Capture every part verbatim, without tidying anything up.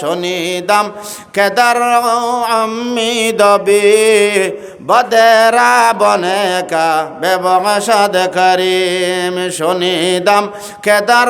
شنیدم که در امید و بی بدرا بنه کا ببخشد کریم. شنیدم که در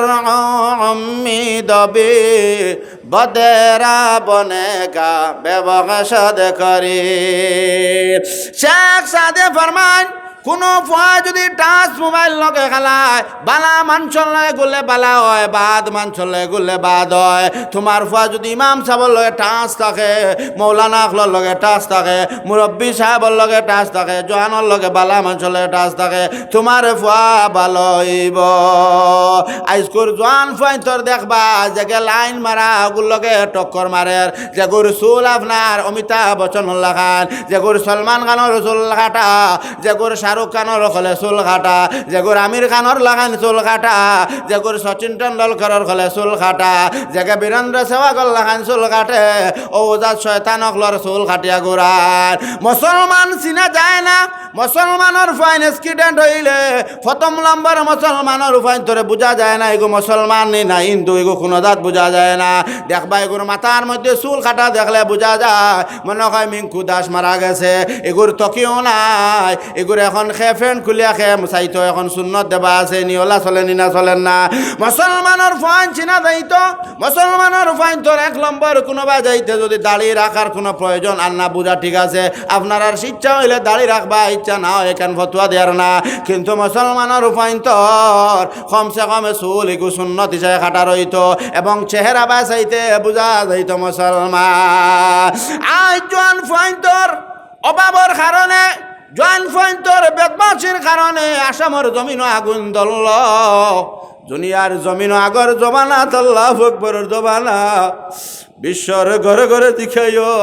امید و بی بدرا بنه کا ببخشد کریم. শেখ সাদে ফরমাইন, কুনু ফুয়া যুদি টাচ মোবাইল লগে খেলায়, বালা মানষর লগে গুলে বালা অয়, বাদ মানষর লগে গুলে বাদ অয়। তুমার ফুয়া যুদি ইমাম সাবর লগে টাচ থাকে, মৌলানা অকলর লগে টাচ থাকে, মুরব্বি সাবর লগে টাচ থাকে, জোয়ানর লগে বালা মানষর লগে টাচ থাকে, তুমার ফুয়া বালা অইবো। আইজকুর জোয়ান ফুয়াইন্তর দেখবা, যেগে লাইন মারা, অগুর লগে টক্কর মারের, যেগুর চুল আপনার অমিতাভ বচ্চনর লাখান, যেগুর সলমান খানর চুল কাটা, যেগুর শাহরুখ খানর অকলে চুল কাটা, যেগুর আমির খানর লাখান চুল কাটা, যেগুর সচিন টেন্ডুলকারর অকলে চুল কাটা, যেগে বীরেন্দ্র সেহওয়াগর লাখান চুল কাটে, অউ জাত শয়তান অকলর চুল কাটিয়া ঘুরার। মুসলমান চিনা যায় না, মুসলমানর ফুয়াইন accident অইলে প্রথম নম্বর মুসলমানর ফুয়াইন্তরে বুঝা যায় না, ইগু মুসলমান নি না হিন্দু, ইগু কুনু জাত বুঝা যায় না। দেখবা, ইগুর মাথার মধ্যে চুল কাটা দেখলে বুঝা যায়, মনে অয় মিঙ্কু দাস মারা গেছে। ইগুর তকিও নাই, ইগুর এখন খে প্যান্ট খুলিয়া খে চাইতো, এখন সুন্নত দেবা আছে নি, অলা চলে নি না চলের না। মুসলমানর ফুয়াইন চিনা যাইতো, মুসলমানর ফুয়াইন্তর এক নম্বর কুনুবা যাইতে যুদি দাড়ি রাখার কুনু প্রয়োজন আর না বুঝা, ঠিক আছে, আপনারার ইচ্ছা অইলে দাড়ি রাখবা, ইচ্ছা না অয় এখান ফতুয়া দেয়ার না, কিন্তু মুসলমানর ফুয়াইন্তর কমসে কম চুল ইগু সুন্নত হিসাবে কাটা রইতো এবং চেহারা বায় চাইতে বুঝা যাইতো মুসলমান। আইজ জোয়ান ফুয়াইন্তর অভাবর কারণে, জোয়ান ফুয়াইন্তর বদমাশির কারণে আসামর জমিনো আগুন ধরলো। দুনিয়ার জমিনো আগর জমানাত আল্লাহু আকবরর জমানা, বিশ্বর ঘরে ঘরে দেখাইও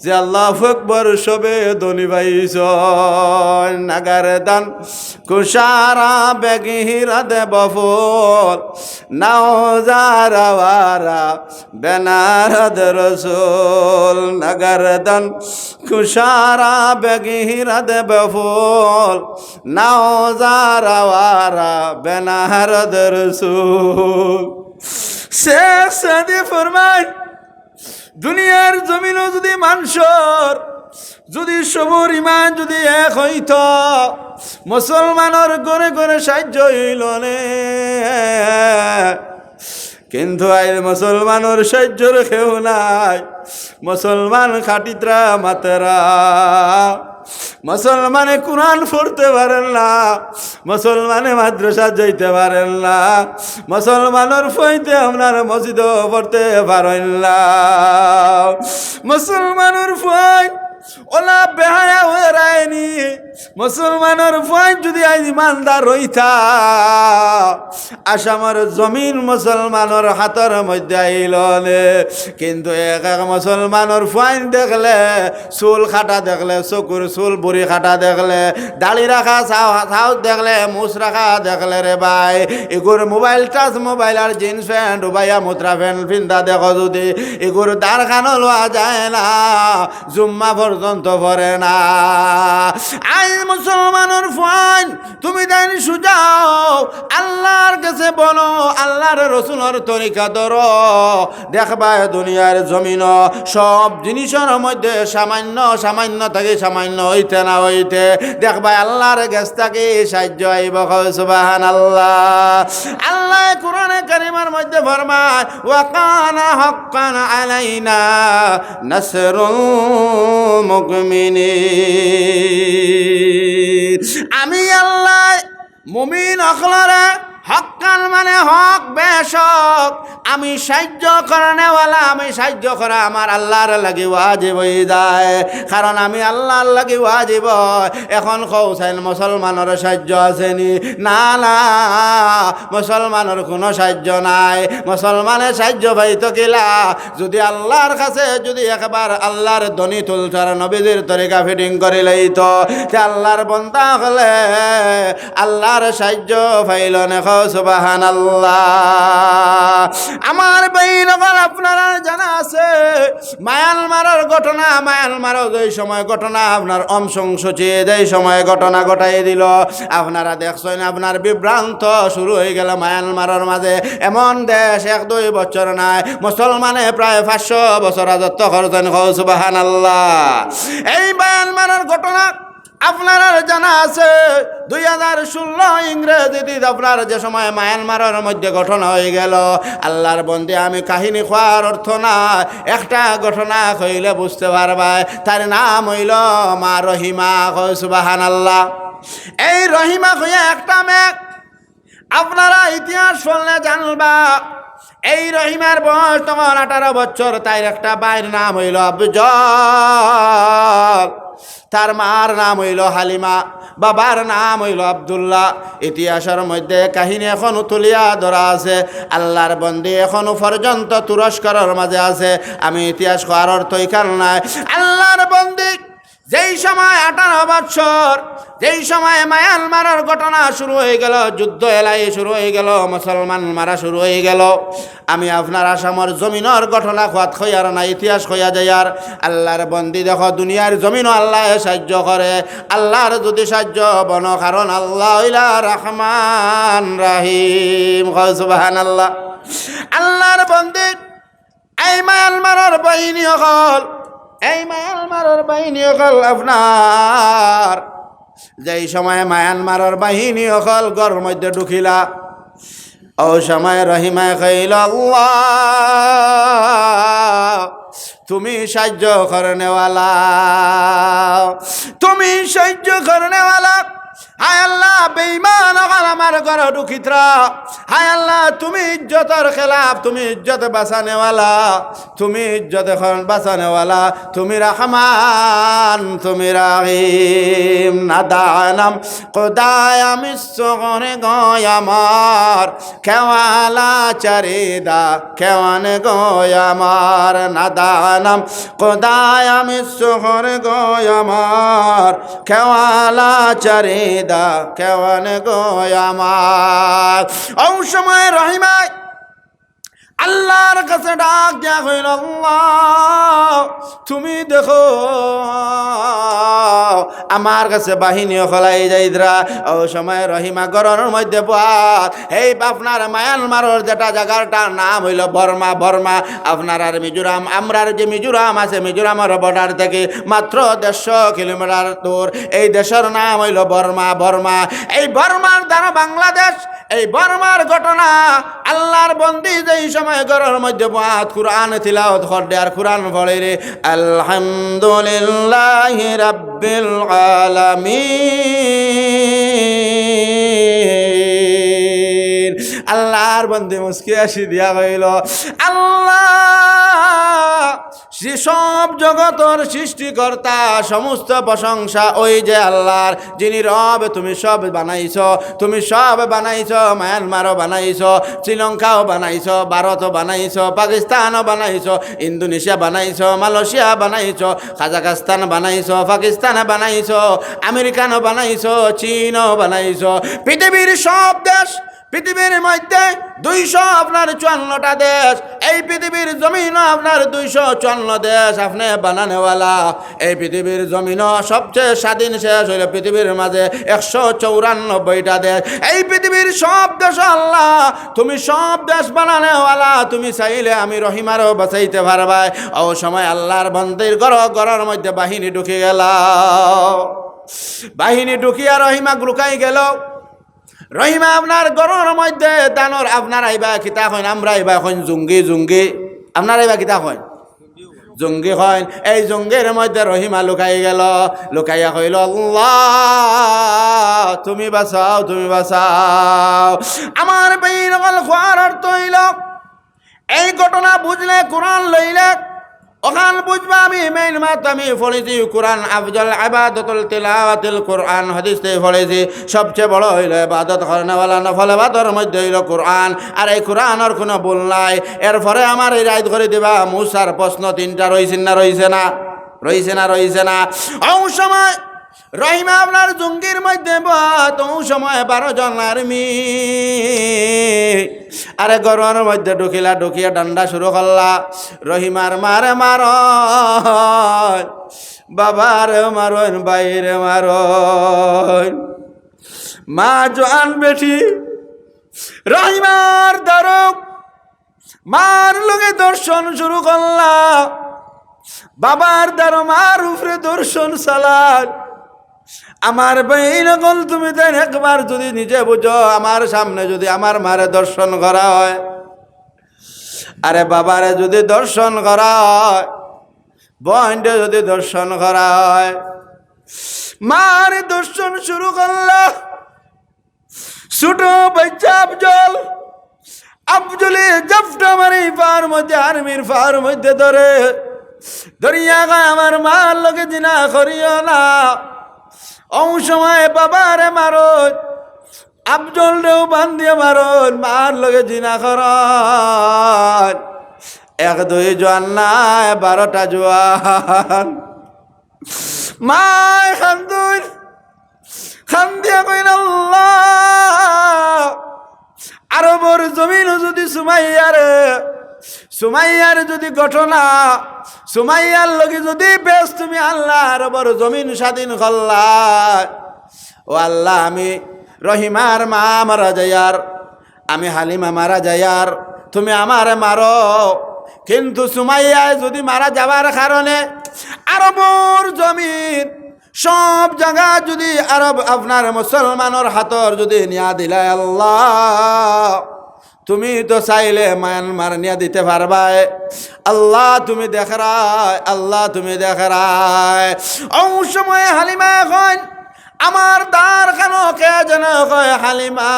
যে আল্লাহু আকবর সবে ধনী পাইছইন। নাগার দান কুশারা বেগিরা দেব ফুল, নাও যারা ওয়ারা বেনারদ রসুল। নাগার দান কুশারা বেগিরা দেব ফুল, নাও যারা ওয়ারা বেনারদ রসুল। শেখ সাদে ফরমাইন, দুনিয়ার জমিনো যুদি মানষর, যুদি সবর ইমান যুদি এক অইতো, মুসলমানর ঘরে ঘরে সাহায্য অইলো নে। কিন্তু আইজ মুসলমানর সাহায্যর কেউ নাই। মুসলমান খাটিতরা মাতেরা, মুসলমানে কুরআন পড়তে পারের না, মুসলমানে মাদ্রাসাত যাইতে পারের না, মুসলমানর ফুয়াইন্তে আপনার মসজিদো পড়তে পারইন না। মুসলমানর ফুয়াইন অলা বেহায়া অইরায়নি। মুসলমানর ফুয়াইন যুদি আইজ ইমানদার অইতা, আসামর জমিন মুসলমানর হাতর মধ্যে আইলো নে। কিন্তু এক এক মুসলমানর ফুয়াইন দেখলে, চুল কাটা দেখলে, চকুর চুল বুড়ি কাটা দেখলে, দাড়ি রাখা চাও-, চাউত দেখলে, মুছ রাখা দেখলে রে ভাই, ইগুর মোবাইল, টাচ মোবাইল আর জিন্স প্যান্ট, উবাইয়া মুতরা প্যান্ট ফিন্দা দেখো যুদি, ইগুর দাড় খানো লওয়া যায় না, জুম্মা পর্যন্ত পড়ে না। আইজ মুসলমানর ফুয়াইন, তুমি তাইন সুজাও, আল্লার গেছে বলো, আল্লার রসুলর তরিকা ধরো। দেখবায় দুনিয়ার জমিনো সব জিনিসর মধ্যে সামান্য, সামান্য থাকি সামান্য অইতে না অইতে, দেখবায় আল্লার গেছ থাকি সাহায্য আইবো। কও সুবহানাল্লাহ। আল্লায় কুরআনে কারিমর মধ্যে ফরমায়, "ওয়া কানা হাক্কান আলাইনা নাসরুল মুমিনিন।" আমি আল্লায় মুমিন অকলরে হক্কান মানে হক, বেশক আমি সাহায্য করনেওয়ালা, আমি সাহায্য করা আমার আল্লার লাগি ওয়াজিব অইযায়, কারণ আমি আল্লার লাগি ওয়াজিব। এখন কও চাইন মুসলমানর সাহায্য আছে নি? না, না, মুসলমানর কুনু সাহায্য নাই। মুসলমানে সাহায্য পাইতো কিলা? যুদি আল্লার কাছে যুদি একবার আল্লার ধ্বনি তুলতো আর নবীজির তরিকা ফিটিং করি লইতো, তে আল্লার বন্দা অকলে আল্লার সাহায্য পাইলো নে। কও সুবহানাল্লাহ। আমার ভাইন অকল, আপনারার জানা আছে, মায়ানমারর ঘটনা, মায়ানমারও যেই সময় ঘটনা আপনার অং সান সু চি যেই সময় ঘটনা ঘটাই দিল, আপনারা দেখছইন, আপনার বিভ্রান্ত শুরু হয়ে গেল মায়ানমারর মাঝে। এমন দেশ এক দুই বছর নাই, মুসলমানে প্রায় পাঁচশো বছর রাজত্ব করছেন। কও সুবহানাল্লাহ। এই মায়ানমারর ঘটনা আপনারার জানা আছে, দুই হাজার ষোলো ইংরেজিত আপনার যে সময় মায়ানমারর মধ্যে ঘটনা হয়ে গেল, আল্লাহর বন্দি, আমি কাহিনী কওয়ার অর্থ না, একটা ঘটনা কইলে বুঝতে পারবায়। তার নাম হইল মা রহিমা। কও সুবহানাল্লাহ। এই রহিমা কইয়া একটা মেয়ে, আপনারা ইতিহাস পড়লে জানবা, এই রহিমার বয়স তখন আঠারো বছর। তাইর একটা ভাইর নাম হইল আফজল, তার মার নাম হইল হালিমা, বাবার নাম হইল আব্দুল্লাহ। ইতিহাসর মধ্যে কাহিনী এখনো তুলিয়া ধরা আছে। আল্লাহর বন্দি এখনো পর্যন্ত তুরস্কর মাঝে আছে। আমি ইতিহাস কওয়ার অর্থ ইখান নাই। আল্লাহর বন্দি যেই সময় আঠারো বছর, যেই সময় মায়ানমারর ঘটনা শুরু হয়ে গেল, যুদ্ধ এলাই শুরু হয়ে গেল, মুসলমান মারা শুরু হয়ে গেল, আমি আপনার আসামর জমিনর ঘটনা কওয়াত কইয়ার না, ইতিহাস কইয়া যাইয়ার। আল্লাহর বন্দি দেখো, দুনিয়ার জমিনও আল্লায় সাহায্য করে। আল্লাহর যদি সাহায্য বনো, কারণ আল্লাহ হইলা রহমান রাহিম। কও সুবহানাল্লাহ। আল্লাহর বন্দি, এই মায়ানমারর বাহিনী অকল, এই মায়ানমারর বাহিনী অকল আপনার যেই সময় মায়ানমারর বাহিনী অকল ঘরর মধ্যে ঢুকিলা, ও সময় রহিমায় কইল, "আল্লাহ, তুমি সাহায্য করনেওয়ালা, তুমি সাহায্য করনেওয়ালা।" হায় আল্লাহ, বেঈমান অকল আমার ঘরো ঢুকিত্রা। হায় আল্লাহ, তুমি ইজ্জতর খেলাফ, তুমি ইজ্জত বাঁচানেওয়ালা, তুমি ইজ্জত এখন বাঁচানেওয়ালা, তুমি রহমান, তুমি রাহিম। নাদানাম খোদায় আমি শহরে গয় আমার, কেওয়ালা চারিদা, কেওয়ান গয় আমার। নাদানাম খোদায় আমি শহরে গয় আমার, কেওয়ালা চারিদা, কেওয়ান গয় আমার। ও সময় রহিমায় আল্লাহর কাছে ডাক দিয়া কইল, "আল্লাহ, তুমি দেখো, আমার কাছে বাহিনী অকল আই যাইত্রা।" ও সময় রহিমা ঘরর মধ্যে বওয়াত, এই আপনার মায়ানমারর যেটা জাগাটার নাম হইল বর্মা, বর্মা। আপনারার মিজোরাম, আমরার যে মিজোরাম আছে, মিজোরামর বর্ডার থেকে মাত্র দেড়শো কিলোমিটার দূর। এই দেশর নাম হইল বর্মা, বর্মা। এই বর্মার দ্বারা বাংলাদেশ, এই বর্মার ঘটনা, আল্লাহর বন্দি যেই সময় ঘরর মধ্যে বওয়াত কুরআন তিলাওয়াত করদে আর কুরআন পড়েরে, আলহামদুলিল্লাহি রাব্বিল আলামিন। আল্লাহর বন্দি মুস্কি হাসি দিয়া কইল, "আল্লাহ, সে সব জগতর সৃষ্টিকর্তা, সমস্ত প্রশংসা ওই যে আল্লাহর, যিনি রব। তুমি সব বানাইছো, তুমি সব বানাইছো, মায়ানমারও বানাইছো, শ্রীলঙ্কাও বানাইছো, ভারতও বানাইছো, পাকিস্তানও বানাইছো, ইন্দোনেশিয়া বানাইছো, মালয়েশিয়া বানাইছো, কাজাকস্তান বানাইছো, পাকিস্তান বানাইছো, আমেরিকানও বানাইছো, চীনও বানাইছো, পৃথিবীর সব দেশ।" পৃথিবীর মধ্যে দুইশো আপনার চুয়ান্নটা দেশ, এই পৃথিবীর জমিনও আপনার দুইশো চুয়ান্ন দেশ আপনে বানানেওয়ালা। এই পৃথিবীর জমিনও সবচেয়ে স্বাধীন শেষ হইল পৃথিবীর মাঝে একশো চৌরানব্বইটা দেশ। এই পৃথিবীর সব দেশ আল্লাহ, তুমি সব দেশ বানানেওয়ালা, তুমি চাইলে আমি রহিমারও বাঁচাইতে পারবায়। ও সময় আল্লাহর বন্দির ঘর, ঘরর মধ্যে বাহিনী ঢুকি গেল, বাহিনী ঢুকিয়া রহিমা লুকাই গেল। রহিমা আপনার ঘরর মধ্যে দানর, আপনার আইবা কিতা কইন, আমরা আইবা কইন জঙ্গি, জঙ্গি। আপনার আইবা কিতা কইন? জঙ্গি কইন। এই জঙ্গির মধ্যে রহিমা লুকাই গেল, লুকাইয়া কইল, "আল্লাহ, তুমি বাঁচাও, তুমি বাঁচাও।" আমার বেইন অকল খোয়ার অর্থ হইল, এই ঘটনা বুঝলে, কোরআন লইলে, অখান বুঝবা। আমি মেইন মাত আমি পড়েছি কোরআন, আফজল ইবাদতুল তিলাওয়াতুল কোরআন, হাদিস থেকে পড়েছি। সবচেয়ে বড় হইল ইবাদত করনেওয়ালা নফল ইবাদতর মধ্যে হইল কোরআন। আর এই কোরআনর কোনো ভুল নাই। এরপরে আমার এই রাইত করে দিবা, মুসার প্রশ্ন তিনটা রইছে না, রইছে না, রইছে না, রইছে না। ও সময় রহিমা আপনার জুঙ্গির মধ্যে বওয়া, তো সময় বারো জন আর্মি। আরে ঘরর মধ্যে ঢুকিলা, ঢুকিয়া ডান্ডা শুরু করলা। রহিমার মারে মারইন, বাবারে মারইন, ভাইরে মারইন। মা জোয়ান বেটি, রহিমার দারো মার লগে ধর্ষণ শুরু করলা। বাবার দারো মার উপরে ধর্ষণ চালার। আমার ভাইন অকল, তুমি তাইন একবার যদি নিজে বুঝো, আমার সামনে যদি আমার মারে ধর্ষণ করা হয়, আরে বাবারে যদি ধর্ষণ করা হয়, বইনরে যদি ধর্ষণ করা হয়, মারে ধর্ষণ শুরু করলা। ছোট বাচ্চা আফজল, আফজলে জাপটা মারি পার মধ্যে, আর্মির পার মধ্যে ধরে, ধরিয়া কয়, "আমার মার লগে জিনা করিও না।" অউ সময় বাবারে মারইন, আফজলরেও বান্ধিয়া মারইন, মার লগে জিনা করইন। এক দুই জোয়ান নায়, বারোটা জোয়ান। মায় কান্দইন, কান্দিয়া কইন, "আল্লাহ, আরবর জমিনো যদি সুমাইয়ারে, সুমাইয়ার যদি ঘটনা, সুমাইয়ার লগে যদি বেশ তুমি আল্লাহ আরবর জমিন স্বাধীন করলা, ও আল্লাহ, আমি রহিমার মা মারা যাইয়ার, আমি হালিমা মারা যাইয়ার, তুমি আমারে মারো, কিন্তু সুমাইয়ায় যদি মারা যাওয়ার কারণে আরবর জমিন সব জাগা যদি আরব আপনার মুসলমানর হাতর যদি নিয়া দিলায় আল্লাহ, তুমি তো চাইলে মায়ানমার নিয়া দিতে পারবায়। আল্লাহ তুমি দেখরায়, আল্লাহ তুমি দেখরায়।" অউ সময় হালিমায় কইন, "আমার দারখানো কে যেন কয়, হালিমা,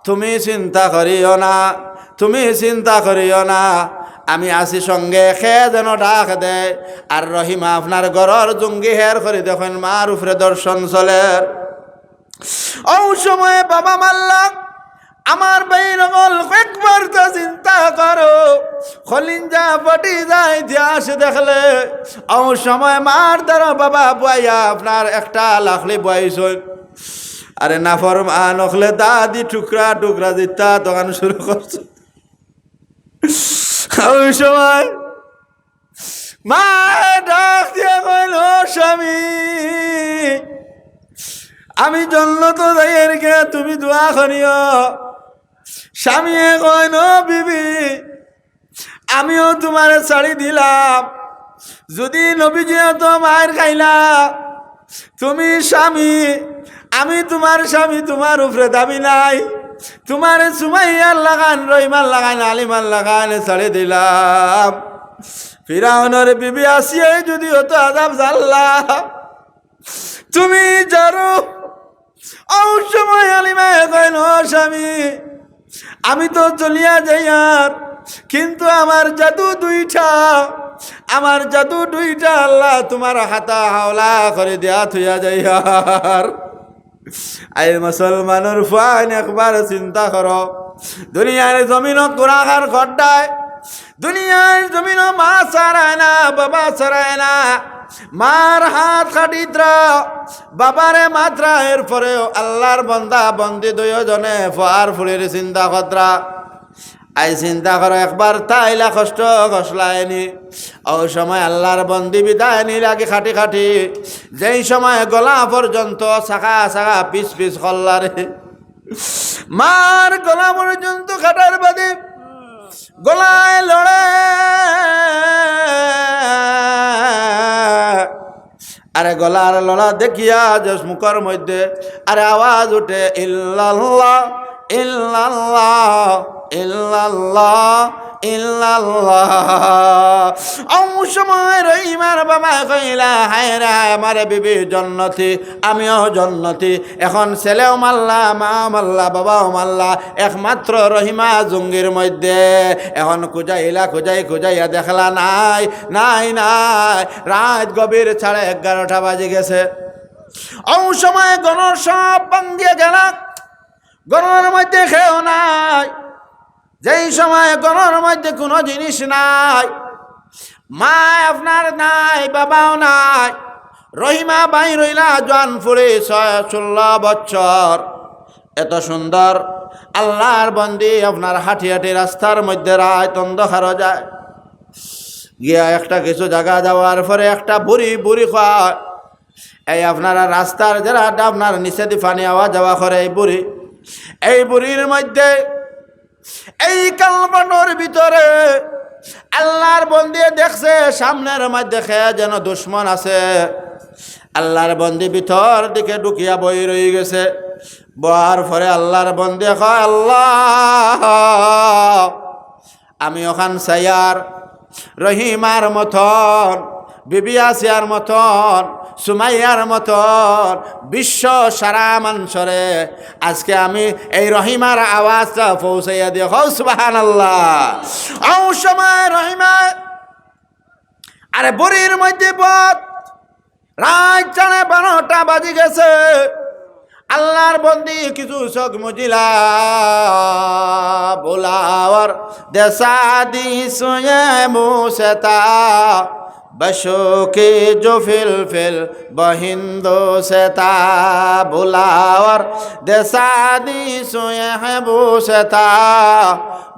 তুমি চিন্তা করিও না, তুমি চিন্তা করিও না, আমি আছি সঙ্গে।" কে যেন ডাক দেয়, আর রহিমা আপনার ঘরর জুঙ্গি হের করি দেখইন, মার উপরে ধর্ষণ চলের। অউ সময় বাবা মারলা, আমার ভাইন অকল, একবার তো চিন্তা করো, কলিঞ্জা ফাটি যায় ইতিহাস দেখলে। অউ সময় মার দারো বাবা বওয়াইয়া আপনার একটা লাকড়ি বওয়াইছইন। আরে নাফরমান অকলে দাদি টুকরা টুকরা দিতা দোকান শুরু করছে। অউ সময় মায় ডাক দিয়া কইন, "ও স্বামী, আমি জন্নতো যাইয়ার গিয়া, তুমি দোয়া করিও।" স্বামীয়ে কইন, "ও বিবি, আমিও তুমারে ছাড়ি দিলাম। যদি নবীজিয়ে তো মাইর খাইলা, তুমি স্বামী, আমি তুমার স্বামী, তুমার উপরে দাবি নাই। তুমারে সুমাইয়ার লাখান, রহিমার লাখান, হালিমার লাখান ছাড়ি দিলাম। ফিরাউনর বিবি আসিয়ায় যদি অত আজাব জানলা, তুমি জানো।" অউ সময় হালিমায় কইন, "ও স্বামী, আমি তো চলিয়া যাইয়ার, কিন্তু আমার জাদু দুইটা, আমার জাদু দুইটা আল্লাহ তুমার হাতা হাওলা করি দিয়া থইয়া যাইয়ার।" আই মুসলমানর পুয়াইন, একবার চিন্তা করো, দুনিয়ার জমিনো কুরাকার খড্ডায়, দুনিয়ার জমিনো মা ছাড়ায় না, বাবা ছাড়ায় না, মার হাত কাটিত্রা, বাবারে মাতরা, এরপরেও আল্লাহর বন্দা বন্দি দুইওজনে পুয়ার ফুড়ির চিন্তা করত্রা। আই চিন্তা করো, একবার তাইলা কষ্ট গছলায়নি। অউ সময় আল্লাহর বন্দি বিদায় নির লাগি কাটি কাটি, যেই সময় গলা পর্যন্ত চাকা চাকা পিস পিস করলা রে, মার গলা পর্যন্ত কাটার বাদে গলায় লড়ে। আরে গলার লড়া দেখিয়া যে মুখর মধ্যে আরে আওয়াজ উঠে, "ইল্লাল্লাহ, ইল্লাল্লাহ, ইল্লাল্লাহ, ইল্লাল্লাহ।" অউ সময় রহিমার বাবা কইলা, "হায় রে হায়, আমার বিবি জন্নতি, আমিও জন্নতি।" এখন ছেলেও মারলা, মাও মারলা, বাবাও মারলা, একমাত্র রহিমা জুঙ্গির মধ্যে। এখন খুজাইলা, খুজাই খুজাইয়া দেখলা, নাই, নাই, নাই। রাইত গভীর সাড়ে এগারোটা বাজি গেছে। অউ সময় ঘরর সব ভাঙ্গিয়া গেলা, ঘরর মধ্যে কেউ নাই। যেই সময় ঘরর মধ্যে কুনু জিনিস নাই, মা আপনার নাই, বাবাও নাই, রহিমা বাইর অইলা জোয়ান ফুড়ি, ছয় ষোলো বছর, এত সুন্দর। আল্লার বন্দি আপনার হাঁটি হাঁটি রাস্তার মধ্যে রাইত অন্ধকারো যায়, গিয়া একটা কিছু জাগা যাওয়ার পরে একটা বুড়ি, বুড়ি কয়, এই আপনারা রাস্তার যেরা আপনার নিচেদি পানি আওয়া যাওয়া করে, এই বুড়ি, এই বুড়ির মধ্যে, এই কালভার্টর ভিতরে আল্লার বন্দিয়ে দেখছে সামনের মধ্যে কে যেন দুশমন আছে। আল্লার বন্দি ভিতর দিকে ঢুকিয়া বই রই গেছে। বওয়ার পরে আল্লার বন্দি কয়, "আল্লাহ, আমি অখান চাইয়ার রহিমার মতন, বিবি আসিয়ার মতন, সুমাইয়ার মতন, বিশ্ব সারা মানষরে আজকে আমি এই রহিমার আওয়াজটা পৌঁছাইয়া দিই।" কও সুবহানাল্লাহ। অউ সময় রহিমায়, আরে বুড়ির মধ্যে বদ, রাইত সাড়ে বারোটা বাজি গেছে। আল্লার বন্দি কিছু চোখ মুজিলা, বুলাওয়ার দে সাদি সুয়ে মুসেতা, বশো কি জো ফিল ফিল বহিন্দো সেতা, বুলাওয়ার দে সাদি সুয়ে মুসেতা,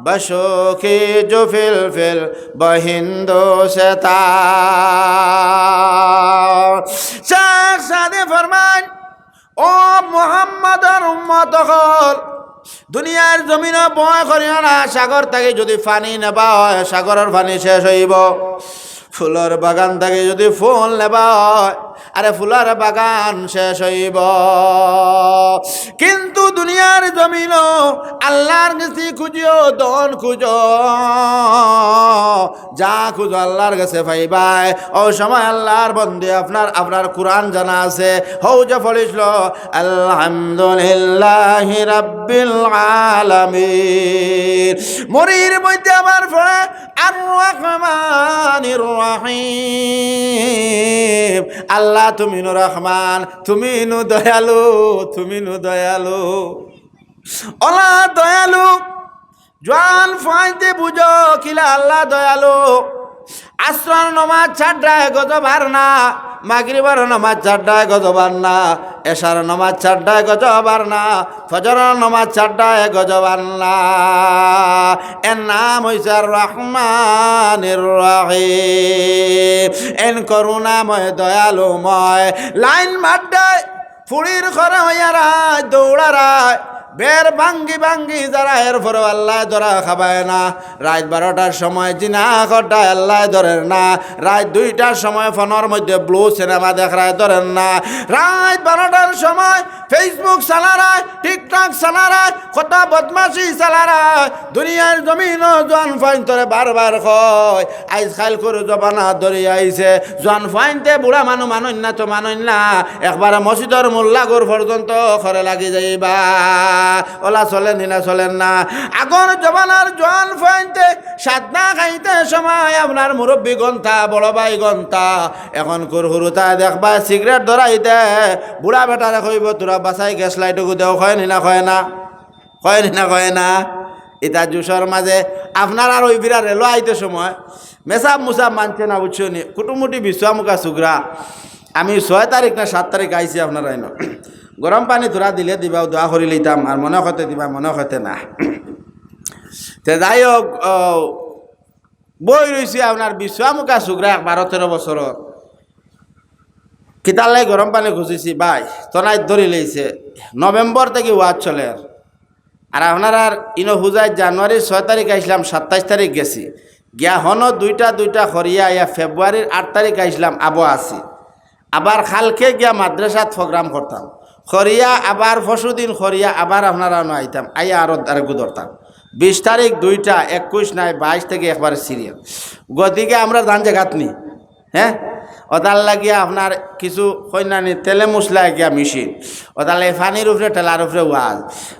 বশো কি জো ফিল ফিল বহিন্দো সেতা। শেখ সাদে ফরমাইন, "ও মুহাম্মদর উম্মত অকল, দুনিয়ার জমিনো ভয় করিও না, সাগর থাকি যুদি পানি নেবা অয়, সাগরর পানি শেষ অইবো। ফুলর বাগান থাকি যুদি ফুল নেবা অয়, আরে ফুলর বাগান শেষ অইবো। কিন্তু দুনিয়ার জমিনো আল্লার গেছে খুজিও, ধন খুজো, যা খুজো আল্লার গেছে পাইবায়।" অউ সময় আল্লার বন্দি আপনার, আপনার কুরআন জানা আছে, হউ যে পড়িছলো, "আলহামদুলিল্লাহি রাব্বিল আলামিন।" মুড়ির মধ্যে আবার পড়ে, "আর রহমানির রহিম।" আল্লাহ, তুমি নু রহমান, তুমি নু দয়ালু, তুমি নু দয়ালু। অলা দয়ালু, জোয়ান ফুয়াইন্তে বুঝো, কিলা আল্লাহ দয়ালু। আসরর নমাজ ছাড়রায় গজব আর না, মাগরিবর নমাজ ছাড়রায় গজব আর না, এশার নমাজ ছাড়রায় গজব আর না, ফজরর নমাজ ছাড়রায় গজব আর না। এর নাম অইছে আর রহমানির রহিম। এন করুণাময়, দয়ালুময়। লাইন মাররায়, ফুড়ির ঘরে অইয়া রাইত দৌড়ারায়, বের ভাঙ্গি ভাঙ্গি যারা, এরপরেও আল্লায় ধরা খাবায় না। রাইত বারোটার সময় জিনা কররায়, আল্লায় ধরের না। রাইত দুইটার সময় ফোনর মধ্যে ব্লু সিনেমা দেখরায়, ধরের না। রাইত বারোটার সময় Facebook চালারায়, TikTok চালারায়, কত বদমাশি চালারায়। দুনিয়ার জমিনো জোয়ান ফুয়াইন্তরে বারবার কয়, আইজ কাইলকুর জমানা ধরি আইছে, জোয়ান ফুয়াইন্তে বুড়া মানু মানইন না তো মানইন না, একবারে মসজিদর মোল্লাগুর পর্যন্ত ঘরে লাগি যাইবা। অলা চলের নি না, চলের না? আগর জমানার জোয়ান ফুয়াইন্তে সাধনা খাইতে সময় আপনার মুরব্বি গন্তা, বড় ভাই গন্তা, এখন কুরহুরুতা দেখবা সিগারেট ধরাইতে, বুড়া বেটারে কইবো, "তোরা বাসায় গ্যাস লাইট ওগু দেও", কয় নি না, কয় না? কয় নি না, কয় না? ইতা জুশর মাঝে আপনার আর ওই বিরা রেলো আইতে সময় মেসাব মুসাব মানছে না, বুঝছো নি? কুটুমুটি বিছুয়া মুখা সুগরা। আমি ছয় তারিখ না সাত তারিখ আইছি আপনার আইন। গরম পানি থুড়া দিলে দিবা, দোয়া করি লইতাম, আর মনে করতে দিবা, মনে করতে না। তে যাই হোক, ও, বই রইছি আপনার বিছুয়া মুখা সুগরা এক বারো তেরো বছরর। কিতার লাগি গরম পানি খুঁজিছি ভাই, তনাই ধরি লইছে। নভেম্বর থাকি ওয়াজ চলের। আর আপনারার ইনো হুজাই জানুয়ারির ছয় তারিখ আইছলাম, সাতাইশ তারিখ গেছি। গিয়া হনো দুইটা দুইটা করিয়া আইয়া ফেব্রুয়ারির আট তারিখ আইছলাম, আবো আছি। আবার কালকে গিয়া মাদ্রাসাত প্রোগ্রাম করতাম। করিয়া আবার পরশুদিন করিয়া আবার আপনারার অনো আইতাম। আইয়া আরো আরেকগু ধরতাম। বিশ তারিখ দুইটা, একুশ নাই, বাইশ থাকি একবারে সিরিয়াল। গতিকে আমরা জান জাগাত নি। হ্যাঁ, অতার লাগিয়া আপনার কিছু কইন্যানি তেলে মশলা গিয়া মেশিন, অতার লাগি পানির উপরে ঠেলার উপরে ওয়াজ।